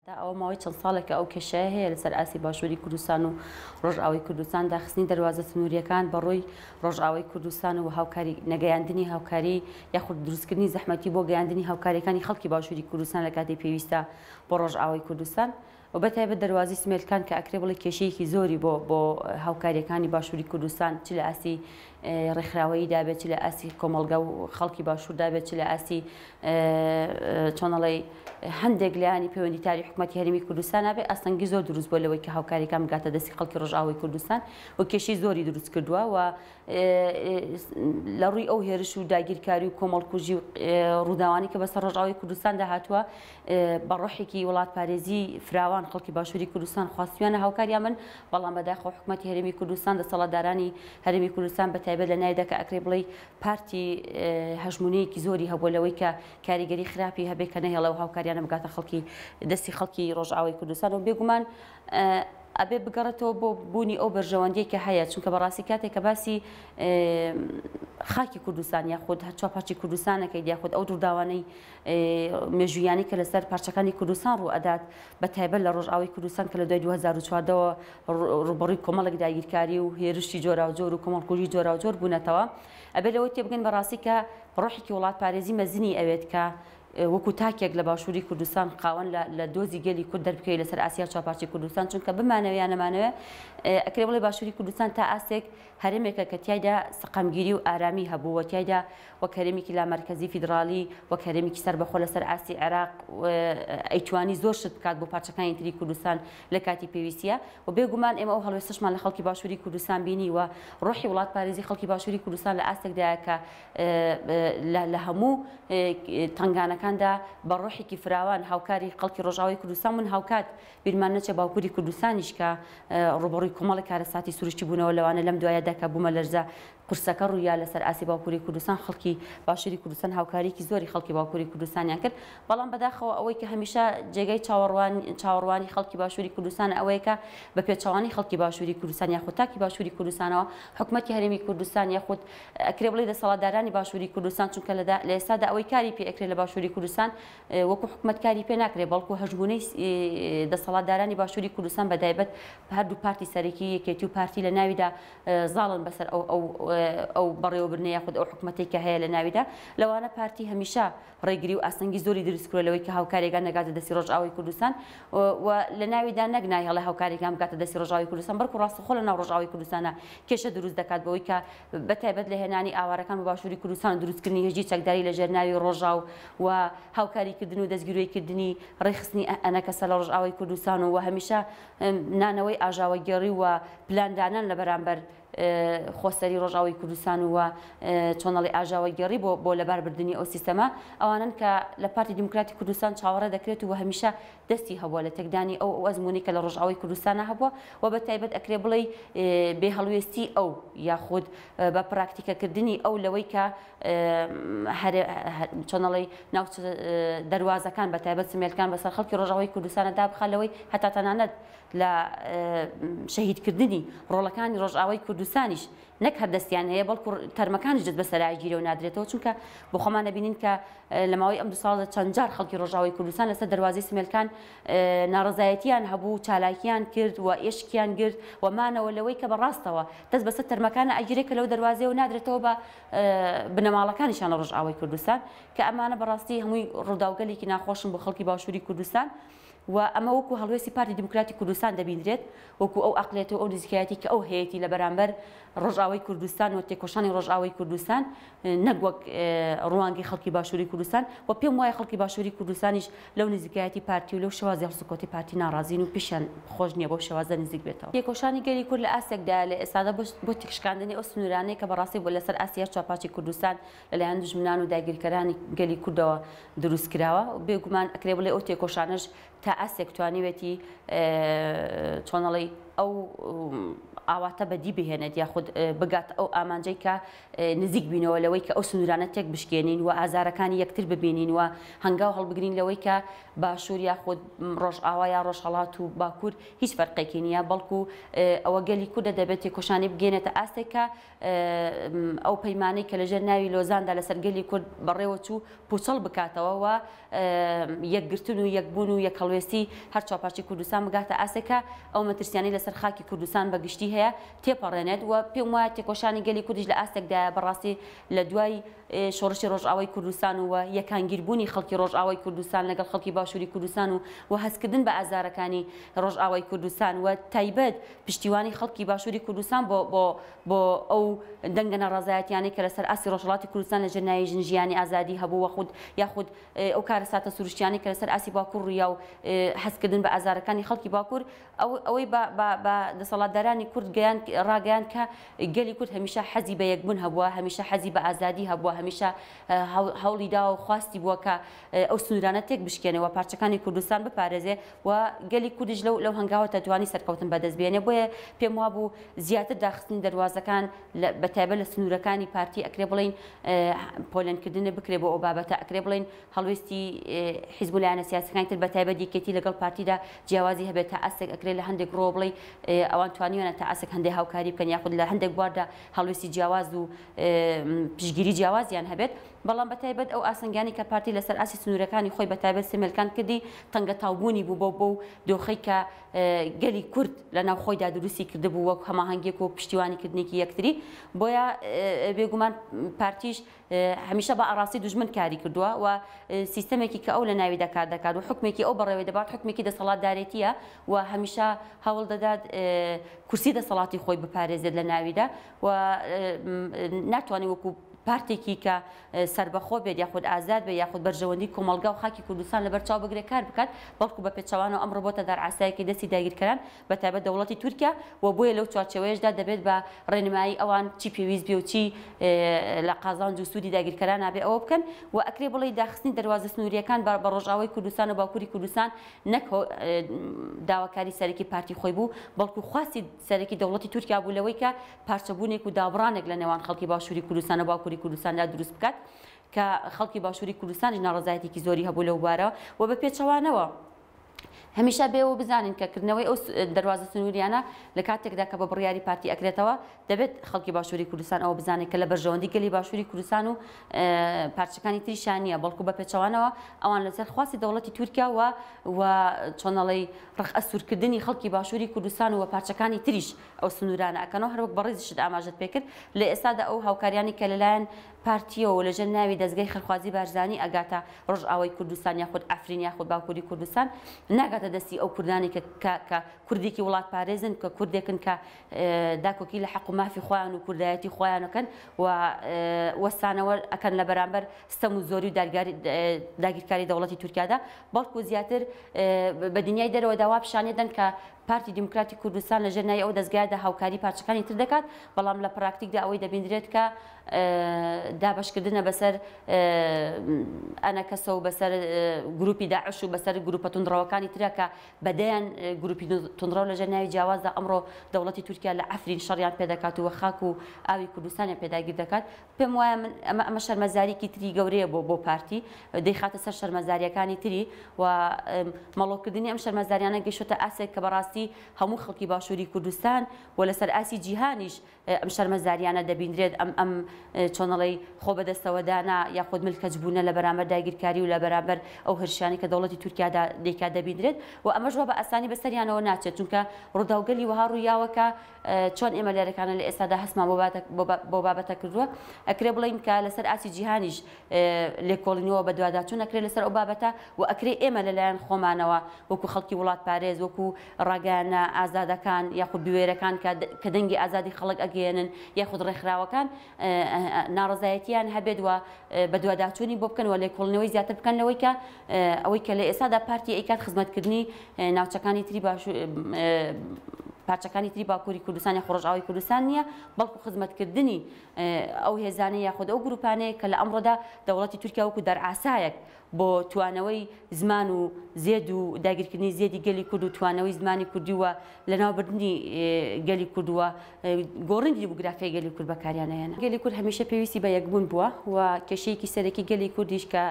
تا ئەوە ماوەی چەند ساڵێکە ئەو کێشەیە هەیە لەسەر ئاستی باشووری کوردستان و ڕۆژئاوای کوردستان، داخستنی دەروازە سنوورییەکان بە ڕووی ڕۆژئاوای کوردستان و هاوکاری نەگەیاندنی هاوکاری یاخود دروستکردنی زەحمەتی بۆ گەیاندنی هاوکارییەکانی خەڵکی باشووری کوردستان لە کاتی پێویستە بۆ ڕۆژئاوای کوردستان و بە تایبەت دەروازەی سمێلکان کە ئەکرێ بڵێ کێشەیەکی زۆری بۆ بۆ هاوکارییەکانی باشووری کوردستان چ لە ئاستی ڕێکخراوەییدا بێت چ لە ئاستی کۆمەڵگە و خەڵکی باشووردا بێت چ لە ئاستی چۆن ئەڵێی هەندێک لایەنی پەیوەندیداری حکوومەتی هەرێمی کوردستان نابێ ئاستەنگی زۆر دروست بووە لەوەی کە هاوکاریەکان بگاتە دەستی خەڵکی ڕۆژئاوای کوردستان و کێشەی زۆری دروست کردووە و لە ڕووی ئەو هێرش و داگیرکاری و کۆمەڵکوژی و ڕووداوانی کە بەسەر ڕۆژئاوای کوردستاندا هاتووە بە ڕۆحێکی وڵاتپارێزی فراوان خەڵکی باشووری کوردستان خواستویانە هاوکاریان بن، بەڵام بەداخەوە حکومەتی هەرێمی کوردستان دەسەڵاتدارانی هەرێمی کوردستان بە تایبەت لە ناویدا کە ئەکرێ بڵێی پارتی هەژموونەیەکی زۆری هەبووە لەوەی کە کاریگەری خراپی هەبێ کە نەهێڵێ ئەو هاوکاریانە بگاتە خەڵکی دەستی خەڵکی ڕۆژئاوای کوردستان و بێگومان ئەبێ بگەڕێتەوە بۆ بوونی ئەو بەرژەوەندیەی کە هەیە، چونکە بەڕاستی کاتێک کە باسی خاکی کوردستان یاخود هەر پارچەی کوردستان ئەکەیت یاخود ئەو ڕووداوانەی مێژوویانەی کە لەسەر پارچەکانی کوردستان ڕوو ئەدات بە تایبەت لە ڕۆژئاوای کوردستان کە لە دوای 2014 ەوە ڕووبەڕووی کۆمەڵێک داگیرکاری و هێرشی جۆراوجۆر و کۆمەڵکوژی جۆراوجۆر بوونەتەوە ئەبێ لەوەی تێبگەین بەڕاستی کە ڕۆحێکی وڵاتپارێزی مەزنی ئەوێت کە وەکو تاکێک لە باشووری کوردستان خاوەن لە دۆزی گەلی کورد دەربکەوێت لەسەر ئاستی هەر چوارپارچەی کوردستان، چونکە بمانەوێ یان نەمانەوێ ئەکرێ بڵێ باشووری کوردستان تا ئاستێک هەرێمێکە کە تیایدا سەقامگیری و ئارامی هەبوو و تیایدا وەک هەرێمێکی لامەرکەزی فیدڕالی وەک هەرێمێکی سەربەخۆ لەسەر ئاستی عێراق ئەیتوانی زۆر شت بکات بۆ پارچەکانی تری کوردستان لە کاتی پێویستیە و بێگومان ئێمە ئەو هەڵوێستەشمان لە خەڵکی باشووری کوردستان بینی و ڕۆحی وڵاتپارێزی خەڵکی باشووری کوردستان لە ئاستێکدایە کە لە هەموو تەنگانەکاندا بە ڕۆحێکی فراوان هاوکاری خەڵکی ڕۆژئاوای کوردستان بوون، هاوکات بیرمان نەچێت باکووری کوردستانیش کە ڕووبەڕووی کۆمەڵێک کارەساتی سروشتی بوونەوە لەوانە لەم دوایەدا کە بوومەلەرزە قورسەکە ڕوویا لەسەر ئاستی باکووری کوردستان خەڵکی باشووری کوردستان هاوکارییەکی زۆری خەڵکی باکووری کوردستانیان کرد، بەڵام بەداخەوە ئەوەی کە هەمیشە جێگای چاوەڕوانی خەڵکی باشووری کوردستانە ئەوەیە کە بە پێچەوانەی خەڵکی باشووری کوردستان یاخود تاکی باشووری کوردستانەوە حکومەتی هەرێمی کوردستان یاخود ئەکرێ بڵێی دەسەڵاتدارانی باشووری کوردستان چونکە لە لە ئێستادا ئەوەی کاری پێ ئەکرێ لە باشووری کوردستان وەکو حکومەت کاری پێ ناکرێ بەڵکو هەژموونەی دەسەڵاتدارانی باشووری کوردستان بە دایبەت هەردوو پارتی سەرەکی یەکێتی و پارتی لە ناویدا زاڵن بەسەر ئەو ئەو ئەو بەڕێوەبردنە یاخود ئەو حکومەتێک کە هەیە لە ناویدا لەوانە پارتی هەمیشە ڕێگری و ئاستەنگی زۆری دروست کردوە لەوەی کە هاوکاریەکان نەگاتە دەستی ڕۆژئاوای کوردستان و لە ناویدا نەک نایهێڵێ هاوکاریەکان بگاتە دەستی ڕۆژئاوای کوردستان بەڵکو ڕاستەوخۆ لە ناو ڕۆژئاوای کوردستانە کێشە دروست دەکات بەوەی کە بە تایبەت لە هێنانی ئاوارەکان بۆ باشووری کوردستان و دروستکردنی هێزی چەکداری لە ژێر ناوی ڕۆژاو و هاوکاریکردن و دەستگیرۆیکردنی ڕێکخستنی ئەنەکەسە لە ڕۆژئاوای کوردستان و هەمیشە نانەوەی ئاژاوەگێڕی و پلاندانان لە بەرامبەر خۆسەری ڕۆژئاوای کوردستان و چۆنەڵی ئاژاوەگێڕی بۆ بۆ لەباربردنی ئەو سیستەمە ئەوانەن کە لە پارتی دیموکراتی کوردستان چاوەڕێ دەکرێت و هەمیشە دەستی هەبووە لە تێکدانی ئەو ئەو ئەزموونەی کە لە ڕۆژئاوای کوردستانا هەبووە و بە تایبەت ئەکرێ بڵێی بێ هەڵوێستی ئەو یاخود بە پراکتیکەکردنی ئەو لەوەی کە هەرێ چۆنەڵی ناوچە دەروازەکان بە تایبەت سمێلکان بەسەر خەڵکی ڕۆژئاوای کوردستانە دابخا لەوەی هەتا تەنانەت لە شەهیدکردنی ڕۆڵەکانی ڕۆژئاوای کوردستانیش نەک هەر دەستیان هەیە بەڵکو تەرمەکانیش دەست بەسەرا گیرە و نادرێتەوە، چونکە بۆ خۆمان ئەبینین کە لە ماوەی ئەم دوو ساڵەدا چەند جار خەڵکی ڕۆژئاوای کوردستان لەسەر دەروازەی سمێلکان ناڕەزایەتیان هەبوو، چالاکیان کرد و ئێشکیان گرت و مانەوە لەوەی کە بە ڕاستەوە دەست بەسەر تەرمەکانە ئەگیرێ کە لەو دەروازەیەوە نادرێتەوە بە بنەماڵەکانیشیان لە ڕۆژئاوای کوردستان کە ئەمانە بەڕاستی هەمووی ڕووداوگەلێکی ناخۆشن بۆ خەڵکی باشووری کوردستان. و ئەمە وەکو هەڵوێستی پارتی دیموکراتی کوردستان دەبیندرێت، وەکو ئەو ئەقڵیەت و ئەو نزیکایەتی کە ئەو هەیەتی لە بەرامبەر ڕۆژئاوای کوردستان و تێکۆشانی ڕۆژئاوای کوردستان نەک وەک ڕوانگەی خەڵکی باشووری کوردستان و پێم وایە خەڵکی باشووری کوردستانیش لەو نزیکایەتی پارتی و لەو شێوازی هەڵسوکەوتی پارتی ناڕازین و پێشیان خۆش نییە بەو شێوازە نزیک بێتەوە. تێکۆشانی گەلی کورد لە ئاستێکدایە لە ئێستادا بۆ تێکشکاندنی ئەو سنوورانەی کە بەڕاستی بۆ لەسەر ئاستی هەر چوارپارچەی کوردستان لەلایەن دوژمنان و داگیرکەرانی گەلی کوردەوە دروست کراوە، بێگومان ئەکرێ بڵێ ئەو تێکۆشانەش تا ئاستێک توانیوێتی چۆن ئەڵێی ئەو ئاواتە بەدی بهێنێت یاخود بگات ئەو ئامانجەی کە نزیک بینەوە لەوەی کە ئەو سنوورانە تێک بشکێنین و ئازارەکانی یەکتر ببینین و هەنگاو هەڵبگرین لەوەی کە باشوور یاخود ڕۆژئاوا یا ڕۆژهەڵات و باکوور هیچ فەرقێکی نییە، بەڵکو ئەوە گەلی کوردە دەبێت تێکۆشانی بگەێنێتە ئاستێک کە ئەو پەیمانەی کە لەژێر ناوی لۆزاندا لەسەر گەلی کورد بەڕێوەچوو پوچەڵ بکاتەوە و یەکگرتن و یەکبوون و یەکهەڵوێستی هەر چوارپارچەی کوردستان بگاتە ئاستێک کە ئەو مەترسیانەی لەسەر خاکی کوردستان بە گشتی هەیە تێپەڕێنێت و پێم وایە تێکۆشانی گەلی کوردیش لە ئاستێکدایە بەڕاستی لە دوای شۆڕشی ڕۆژئاوای کوردستان و یەکانگیربوونی خەڵکی ڕۆژئاوای کوردستان لەگەڵ خەڵکی باشووری کوردستان و و هەستکردن بە ئازارەکانی ڕۆژئاوای کوردستان و تایبەت پشتیوانی خەڵکی باشووری کوردستان بۆ بۆ بۆ ئەو دەنگە ناڕەزایەتیانەی کە لەسەر ئاستی ڕۆژهەڵاتی کوردستان لە ژێر ناوی ژن ژیانی ئازادی هەبوو و خود یاخود ئەو کارەساتە سروشتیانەی کە لەسەر ئاستی باکوور ڕوویا و هەستکردن بە ئازارەکانی خەڵکی باکوور ئەو ئەوەی بە بە بە دەسەڵاتدارانی کورد گەیاند ڕاگەیاند کە گەلی کورد هەمیشە حەزی بە یەکبوون هەبووە، هەمیشە حەزی بە ئازادی هەبووە، هەمیشە هەوڵی داوە و خواستی بووە کە ئەو سنوورانە تێک بشکێنێ و پارچەکانی کوردستان بپارێزێ و گەلی کوردیش لەو لەو هەنگاوە توانی سەرکەوتن بەدەست بێنێ. بۆیە پێم وابوو زیاتر داخستنی دەروازەکان بە تایبەت لە سنوورەکانی پارتی ئەکرێ بڵێین پۆلێنکردنە بکرێ بۆ ئەو بابەتە، ئەکرێ بڵێین هەڵوێستی حیزب و لایەنە سیاسیەکانی تر بە تایبەت یەکێتی لەگەڵ پارتیدا جیاوازی هەبێت تا ئاستێک ئەکرێت لە هەندێک ڕووەوە بڵێی ئەوان توانیویانە تا ئاستێک هەندێک هاوکاری بکەن یاخود لە هەندێک بواردا هەڵوێستی جیاواز و پشتگیری جیاوازیان هەبێت بەڵام بە تایبەت ئەو ئاسنگانی کە پارتی لەسەر ئاستی سنوورەکانی خۆی بە تایبەت سمێلکان کردی تەنگەتاوبوونی بوو بۆ بەو دۆخەی کە گەلی کورد لە ناو خۆیدا دروستی کردبوو وەک هەماهەنگیەک و پشتیوانیکردنێکی یەکتری بۆیە بێگومان پارتیش هەمیشە بە ئاڕاستەی دوژمن کاری کردووە و سیستەمێکی کە ئەو لە ناویدا کار دەکات و حوکمێکی ئەو بەڕێوەی دەبات حوکمێکی دەسەڵاتدارێتییە و هەمیشە هەوڵ دەدات کورسی دەسەڵاتی خۆی بپارێزێت لە ناویدا و ناتوانێت وەکو پارتێکی کە سەربەخۆ بێت یاخود ئازاد بێت یاخود بەرژەوەندی کۆمەڵگا و خاکی کوردستان لەبەر چاو بگرێت کار بکات بەڵکو بە پێچەوانەوە ئەمڕۆ بۆتە دارعاسایەکی دەستی داگیرکەران بە تایبەت دەوڵەتی تورکیا و بۆیە لەو چوارچێوەیەشدا دەبێت بە ڕێنمایی ئەوان چی پێویست بێ و چی لە قازانج و سوودی داگیرکەرانا بێ ئەوە بکەن و ئەکرێ بڵێی داخستنی دەروازە سنوورییەکان بە بە ڕۆژئاوای کوردستان و باکووری کوردستان نەک داواکاری سەرەکی پارتی خۆی بوو بەڵکو خواستی سەرەکی دەوڵەتی تورکیا بوو لەوەی کە پارچەبوونێک و دابڕانێک لە نێوان خەڵکی باشووری کوردستان و باکووری کوردستاندا دروست بکات کە خەڵکی باشووری کوردستانیش ناڕەزایەتیکی زۆری هەبوو لەو بارەوە و بە پێچەوانەوە هەمیشە بێ و بزانین کە کردنەوەی ئەو دەروازە سنووریانە لە کاتێکدا کە بە بڕیاری پارتی ئەکرێتەوە دەبێت خەڵکی باشووری کوردستان ئەوە بزانێت کە لە بەرژەوەندی گەلی باشووری کوردستان و پارچەکانی تریشان نییە بەڵکو بە پێچەوانەوە ئەوان لەسەر خواستی دەوڵەتی تورکیا و و چۆنەڵی ڕق ئەسوورکردنی خەڵکی باشووری کوردستان و پارچەکانی تریش ئەو سنوورانە ئەکەنەوە هەروەک بەڕێزیشت ئاماژەت پێکرد لە ئێستادا ئەو هاوکاریانی کە لەلایەن پارتیەوە لەژێر ناوی دەزگای خێرخوازی بارزانی ئەگاتە ڕۆژئاوای کوردستان یاخود عەفرین یاخود باکوری کوردستان ناگاتە دەستی ئەو کوردانەی کە کە کە کوردێکی وڵاتپارێزن کە کوردێکن کە داکۆکی لە حەق و مافی خۆیان و کوردایەتی خۆیان ئەکەن و وەستانەوە ئەکەن لە بەرامبەر ستەم و زۆری و داگیرکاری دەوڵەتی تورکیادا بەڵکو زیاتر بە دنیای دەرەوەدا وا پیشانی دەن کە پارتی دیموکراتی کوردستان لەژێر ناوی ئەو دەزگایەدا هاوکاری پارچەکانی تر دەکات، بەڵام لە پراکتیکدا ئەوەی دەبیندرێت کە دابەشکردنە بەسەر ئەنەکەسە و بەسەر گروپی داعش و بەسەر گروپە توندڕەوەکانی ترە کە بە دەیان گروپی توندڕەو لەژێر ناوی جیاوازدا ئەمڕۆ دەوڵەتی تورکیا لە عەفرین شەڕیان پێدەکات و خاک و ئاوی کوردستانیان پێداگیر دەکات. پێم وایە من ئەمە ئەمە شەرمەزاریکی تری گەورەیە بۆ بۆ پارتی دەیخاتە سەر شەرمەزاریەکانی تری و مەڵۆکردنی ئەم شەرمەزاریانە گەیشتۆتە ئاستێک کە بەڕاستی هەموو خەڵکی باشووری کوردستان و لەسەر ئاستی جیهانیش ئەم شەرمەزاریانە دەبیندرێت ئەم ئەم چۆنەڵی خۆ بەدەستەوەدانە یاخود ملکەچبوونە لە بەرامبەر داگیرکاری و لە بەرامبەر ئەو هێرشانەی کە دەوڵەتی تورکیادا دەیکات دەبیندرێت و ئەمەش وا بە ئاسانی بەسەریانەوە ناچێت چونکە ڕووداوگەلی وەها ڕوویاوە کە چۆن ئێمە لێرەکانە لە ئێستادا هەستمان بۆ بابەتە کردووە، ئەکرێ بڵێین کە لەسەر ئاستی جیهانیش لێکۆڵینەوە بەدواداچوون ئەکرێ لەسەر ئەو بابەتە و ئەکرێ ئێمە لەلایەن خۆمانەوە وەکو خەڵکی وڵاتپارێز وەکو ڕاگەیاندنە ئازادەکان یاخود بوێرەکان کە دەنگی ئازادی خەڵک ئەگەیەنن یاخود ڕێکخراوەکان ناڕەزایەتیان هەبێت و بەدواداچوونی بۆ بکەن و لێکۆڵینەوەی زیاتر بکەن لەوەی کە ئەوەی کە لە ئێستادا پارتی ئەیکات خزمەتکردنی ناوچەکانی تری باش پارچەکانی تری باکووری کوردستان یاخود ڕۆژئاوای کوردستان نییە، بەڵکو خزمەتکردنی ئەو هێزانەیە یاخود ئەو گروپانەیە کە لە ئەمڕۆدا دەوڵەتی تورکیا وەکو دەرئاسایەک بۆ توانەوەی زمان و زێد و داگیرکردنی زێدی گەلی کورد و توانەوەی زمانی کوردی و لەناوبردنی گەلی کورد و گۆڕینی دیموگرافیای گەلی کورد بەکاریان ئەهێنا. گەلی کورد هەمیشە پێویستی بە یەکبوون بووە و کێشەیەکی سەرەکی گەلی کوردیش کە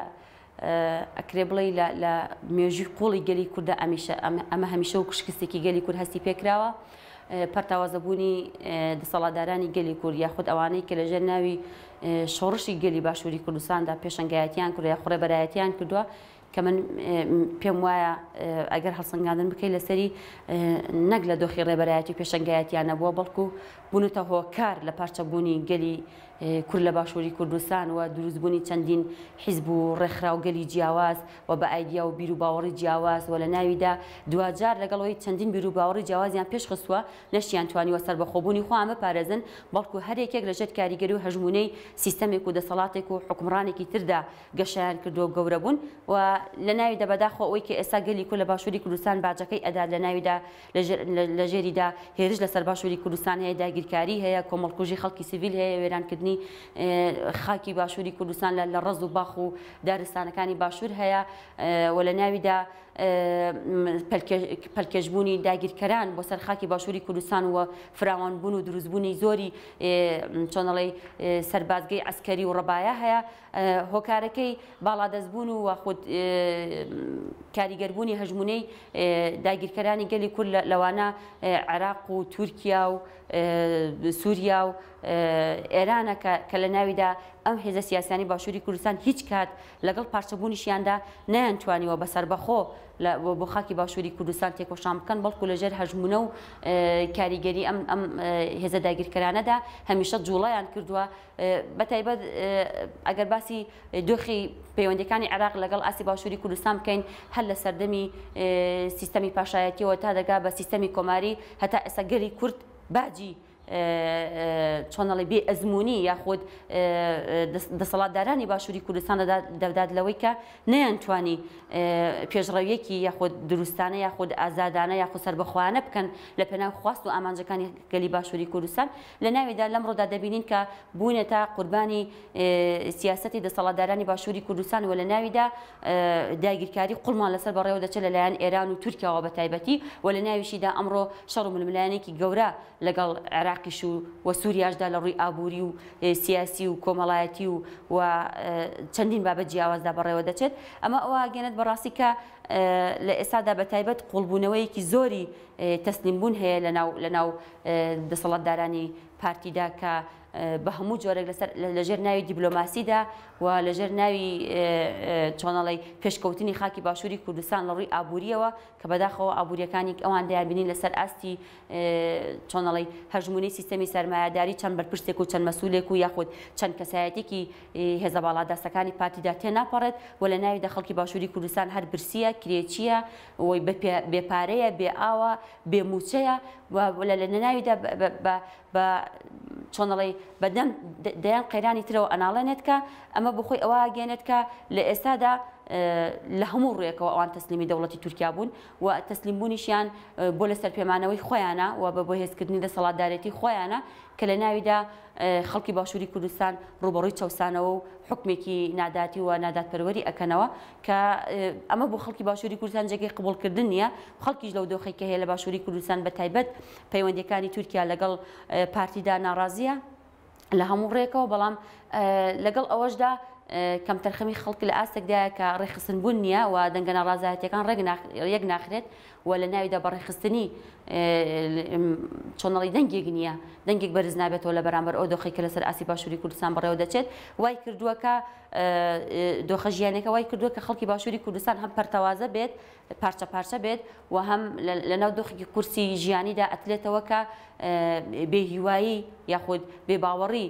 ئەکرێ بڵێی لە لە مێژووی قوڵی گەلی کوردە ئەمیشە ئەمە هەمیشە وەکو شکستێکی گەلی کورد هەستی پێکراوە پەرتاوازەبوونی دەسەڵاتدارانی گەلی کورد یاخود ئەوانەی کە لەژێر ناوی شۆڕشی گەلی باشووری کوردستاندا پێشەنگایەتیان کردووە یاخود ڕێبەرایەتیان کردووە کە من پێم وایە ئەگەر هەڵسەنگاندن بکەیت لەسەری نەک لە دۆخی ڕێبەرایەتی و پێشەنگایەتیان نەبووە بەڵکو بوونەتە هۆکار لە پارچەبوونی گەلی کورد لە باشووری کوردستان و دروستبوونی چەندین حیزب و ڕێکخراوگەلی جیاواز و بە ئایدیا و بیروباوەڕی جیاواز و لە ناویدا دواجار لەگەڵ ئەوەی چەندین بیروباوەڕی جیاوازیان پێشخستووە نەشیانتوانیوە سەربەخۆبوونی خۆیان بپارێزن بەڵکو هەر یەکێک لە ژێر کاریگەری و هەژموونەی سیستەمێک و دەسەڵاتێک و حوکمڕانێکی تردا گەشەیان کردووە و گەورە بوون و لە ناویدا بەداخەوە ئەوەی کە ئێستا گەلی کورد لە باشووری کوردستان باجەکەی ئەدات لە ناویدا لە ژێریدا هێرش لەسەر باشووری کوردستان هەیە، داگیرکاری هەیە، کۆمەڵکوژی خەڵکی سڤیل هەیە، وێرانکردنی خاکی باشووری کوردستان لە ڕەز و باخ و دارستانەکانی باشوور هەیە و لە ناویدا پەلکێشبوونی داگیرکەران بۆ سەر خاکی باشووری کوردستان و فراوانبوون و دروستبوونی زۆری چۆنەڵی سەربازگەی عەسکەری و ڕەبایە هەیە. هۆکارەکەی باڵادەستبوون و خود کاریگەربوونی هەژموونەی داگیرکەرانی گەلی کورد لەوانە عێراق و تورکیا و سووریا و ئێرانە کە لە ناویدا ئەم هێزە سیاسیانی باشووری کوردستان هیچ کات لەگەڵ پارچەبوونیشیاندا نەیانتوانیوە بە سەربەخۆ بۆ خاکی باشووری کوردستان تێکۆشان بکەن، بەڵکو لەژێر هەژموونە و کاریگەری ئەم هێزە داگیرکەرانەدا هەمیشە جوڵەیان کردووە. بەتایبەت ئەگەر باسی دۆخی پەیوەندیەکانی عێراق لەگەڵ ئاستی باشووری کوردستان بکەین هەر لە سەردەمی سیستەمی پاشایەتیەوە تا دەگا بە سیستەمی کۆماری هەتا ئێستا گەلی کورد باجی چۆنەڵی بێ ئەزمموی یاخود دەسەڵاتدارانی باشووری کوردستان دەدات لەوەی کە نەیانتوانی پێشڕەویەکی یاخود دروستانە یاخود ئازادانە یاخود سەربەخۆیانە بکەن لە پێناو خواست و ئامانجەکانی گەلی باشووری کوردستان لە ناویدا لەمڕۆدا دەبینین کە بوونەتە قوربانی سیاسەتی دەسەڵاتدارانی باشووری کوردستان و لە ناویدا داگیرکاری قوڵمان لەسەر بەڕێوە دەچێت لەلایەن ئێران و تورکیاوە بە تایبەتی و لە ناویشیدا ئەمڕۆ شەڕ و ململانێکی گەورە لەگەڵ عێراقیش و و سووریاشدا لە ڕووی ئابووری و سیاسی و کۆمەڵایەتی و و چەندین بابەت جیاوازدا بەڕێوە دەچێت. ئەمە ئەوە ئەگەیەنێت بەڕاستی کە لە ئێستادا بە تایبەت قوڵبوونەوەیەکی زۆری تەسلیم بوون هەیە لەناو لەناو دەسەڵاتدارانی پارتیدا کە بە هەموو جۆرێک لەسەر لەژێر ناوی دیبلۆماسیدا و لەژێر ناوی چۆنەڵی پێشکەوتنی خاکی باشووری کوردستان لە ڕووی ئابووریەوە کە بەداخەوە ئابووریەکانی ئەوان دەیانبینین لەسەر ئاستی چۆنەڵی هەژموونی سیستەمی سەرمایەداری چەند بەرپرسێک و چەند مەسولێک و یاخود چەند کەسایەتێکی هێزە باڵادەستەکانی پارتیدا تێناپەڕێت و لە ناویدا خەڵکی باشووری کوردستان هەر برسییە، کرێچییە و بێ پارەیە، بێ ئاوە، بێ مووچەیە و لە ناویدا بە چۆن دەڵێی بە دەم دەیان قەیرانی ترەوە ئەناڵێنێت کە ئەمە بۆ خۆی ئەوە ئەگەیەنێت کە لە ئێستادا لە هەموو ڕوویەکەوە ئەوان تەسلیمی دەوڵەتی تورکیا بوون و تەسلیم بوونیشیان بۆ لەسەر پێمانەوەی خۆیانە و بە بەهێزکردنی دەسەڵاتدارێتی خۆیانە کە لە ناویدا خەڵکی باشووری کوردستان ڕووبەڕووی چەوسانەوە و حوکمێکی ناداتی و نادادپەروەری ئەکەنەوە کە ئەمە بۆ خەڵکی باشووری کوردستان جێگەی قبوڵکردن نییە، خەڵکیش لەو دۆخەی کە هەیە لە باشووری کوردستان بە تایبەت پەیوەندییەکانی تورکیا لەگەڵ پارتیدا ناڕازییە لە هەموو ڕێکەوە، بەڵام لەگەڵ ئەوەشدا کەمتەرخەمی خەڵک لە ئاستێکدایە کە ڕێکخستن بوون نییە و دەنگە ناڕازایەتیەکان ڕێک ناخرێت و لە ناویدا بەڕێکخستنی چۆنەڵی دەنگێک نییە، دەنگێک بەرز نابێتەوە لە بەرامبەر ئەو دۆخەی کە لەسەر ئاستی باشووری کوردستان بەڕێوە دەچێت، وای کردووە کە دۆخە ژیانەکە وای کردووە کە خەڵکی باشووری کوردستان هەم پەرتەوازە بێت، پارچە پارچە بێت و هەم لەناو دۆخێکی قورسی ژیانیدا ئەتلێتەوە کە بێهیوایی یاخود بێباوەڕی.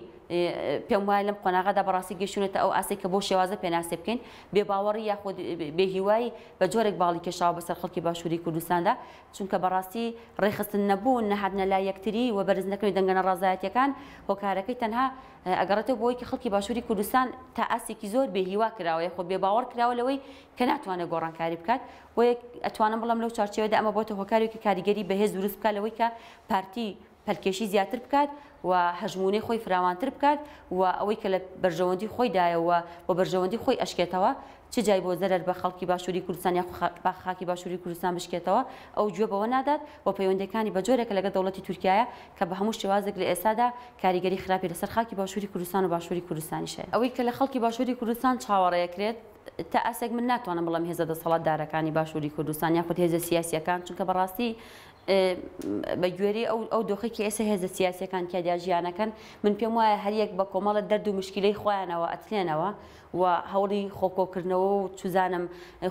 پێم وایە لەم قۆناغەدا بەڕاستی گەیشتوونەتە ئەو ئاستەی کە بەو شێوازە پێناسەی بکەین. بێباوەڕی یاخود بێهیوایی بە جۆرێک باڵی کێشاوە بەسەر خەڵکی باشووری کوردستاندا، چونکە بەڕاستی ڕێکخستن نەبوون، نەهاتنە لای یەکتری و بەرز نەکردنی دەنگە ناڕەزایەتییەکان، هۆکارەکەی تەنها ئەگەڕێتەوە بۆ ئەوەی کە خەڵکی باشووری کوردستان تا ئاستێکی زۆر بێهیوا کراوە یاخود بێباوەڕ کراوە لەوەی کە ناتوانێت گۆڕانکاری بکات. بۆیە ئەتوانم بڵێم لەو چوارچێوەدا ئەمە بۆتە هۆکارێکی کاریگەری بەهێز دروست بکات لەوەی کە پارتی پەلکێشی زیاتر بکات و هەژموونەی خۆی فراوانتر بکات و ئەوەی کە لە بەرژەوەندی خۆیدایە و بۆ بەرژەوەندی خۆی ئەشکێتەوە چ جای بۆ زەرەر بە خەڵکی باشووری کوردستان یاخو بە خاکی باشووری کوردستان بشکێتەوە ئەو گوێ بەوە نادات و پەیوەندیەکانی بە جۆرێکە لەگەڵ دەوڵەتی تورکیایە کە بە هەموو شێوازێک لە ئێستادا کاریگەری خراپی لەسەر خاکی باشووری کوردستان و باشووری کوردستانیش هەیە. ئەوەی کە لە خەڵکی باشووری کوردستان چاوەڕێکرێت تا ئاستێک من ناتوانم بڵێم هێزە دەسەڵاتدارەکانی باشووری کوردستان یاخود هێزە سیاسیەکان چونکە بەڕاستی بە گوێرەی ئەو ئەو دۆخی کە ئێستا هێزە سیاسیەکان تیادا ژیانەکەن من پێم وایە هەریەک بە کۆمەڵە دەرد و مشکلەی خۆیانەوە ئەتلێنەوە و هەوڵی خۆکۆکردنەوە و چوزانم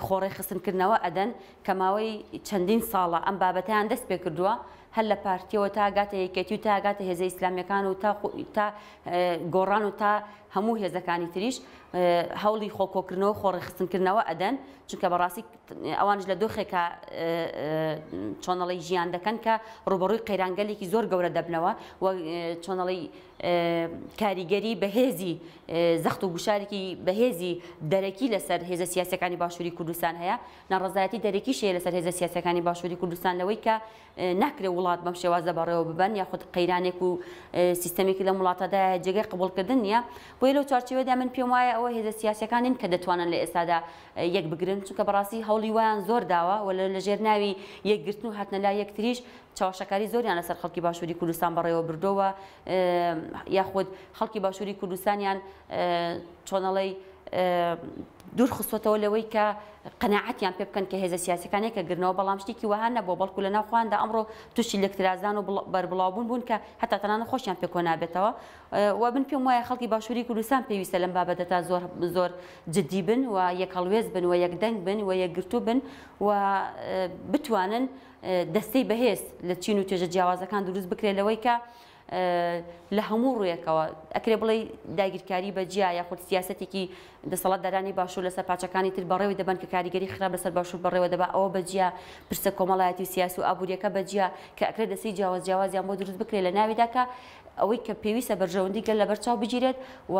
خۆڕێکخستنکردنەوە ئەدەن کە ماوەی چەندین ساڵە ئەم بابەتیان دەست پێ کردووە هەر لە پارتیەوە تا گاتە یەکێتی و تا گاتە هێزە ئیسلامیەکان و تا تا گۆڕان و تا هەموو هێزەکانی تریش هەوڵی خۆکۆکردنەوە خۆڕێکخستنکردنەوە ئەدەن چونکە بەڕاستی ئەوانش لە دۆخێکا چۆنەڵی ژیان دەکەن کە ڕوبەڕووی قەیرانگەلێکی زۆر گەورە دەبنەوە و چۆنەڵی کاریگەری بەهێزی زەخت و گوشارێکی بەهێزی دەرەکی لەسەر هێزە سیاسەکانی باشووری کوردستان هەیە ناڕەزایەتی دەرەکیش هەیە لەسەر هێزە سیاسەکانی باشووری کوردستان لەوەی کە ناکرێت وڵات بەم شێوازە بەڕێوە ببەن یاخود قەیرانێک و سیستەمێکی لەم وڵاتەدا جێگەی قبوڵکردن نییە بۆیە لەو چوارچێوەدا من پێم وایە ئەوە هێزە سیاسەکان نین کە دەتوانن لە ئێستادا یەک بگرن چونکە بەڕاستی هەوڵی وایان زۆر داوە و لە ژێر ناوی یەکگرتن و هاتنە لای یەکتریش چەواشەکاری زۆریان لەسەر خەڵکی باشووری کوردستان بەڕێوە بردووە یاخود خەڵکی باشووری کوردستانیان چۆنەڵی دوور خستووەتەوە لەوەی کە قەناعەتیان پێ بکەن کە هێزە سیاسیەکان یەکەگرنەوە، بەڵام شتێکی وەها نەبووە، بەڵکو لەناو خۆیاندا ئەمڕۆ تووشی لێکترازان و بەربڵاوبوون بوون کە هەتا تەنانەت خۆشیان پێ کۆنابێتەوە و من پێم وایە خەڵکی باشووری کوردستان پێویستە لەم بابەتەتا زۆر زۆر جدی بن و یەکهەڵوێست بن و یەکدەنگ بن و یەکگرتوو بن و بتوانن دەستەی بەهێز لە چین و توێژە جیاوازەکان دروست بکرێت لەوەی کە لە هەموو ڕوویەکەوە ئەکرێ بڵێی داگیرکاری بە جیا یاخود سیاسەتێکی دەسەڵاتدارانی باشوور لەسەر پارچەکانی تر بەڕێوەی دەبەن کە کاریگەری خراپ لەسەر باشوور بەڕێوە دەبا ئەوە بە جیا پرسە کۆمەڵایەتی و سیاسی و ئابووریەکە بە جیا کە ئەکرێ دەستەی جیاواز جیاوازیان بۆ دروست بکرێت لە ناویدا کە ئەوەی کە پێویستە بەرژەوەندی گەل لەبەر چاو بگیرێت و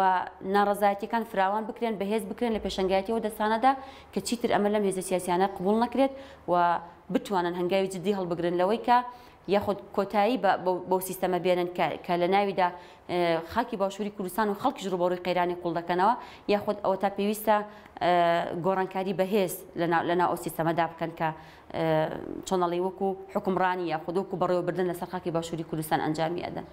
ناڕەزایەتیەکان فراوان بکرێن بەهێز بکرێن لە پێشەنگایەتی ئەو دەستانەدا کە چیتر ئەمە لەم هێزە سیاسیانە قبوڵ نەکرێت و بتوانن هەنگاوی جدی هەڵبگرن لەوەی کە یاخود کۆتایی بە بەو سیستەمە بێنن کە کە لە ناویدا خاکی باشووری کوردستان و خەڵکیش ڕووبەڕووی قەیرانی قوڵ دەکەنەوە یاخود ئەوەتا پێویستە گۆڕانکاری بەهێز لە ناو ئەو سیستەمەدا بکەن کە چۆنەڵی وەکو حکومڕانی یاخود وەکو بەڕێوەبردن لەسەر خاکی باشووری کوردستان ئەنجامی ئەدەن.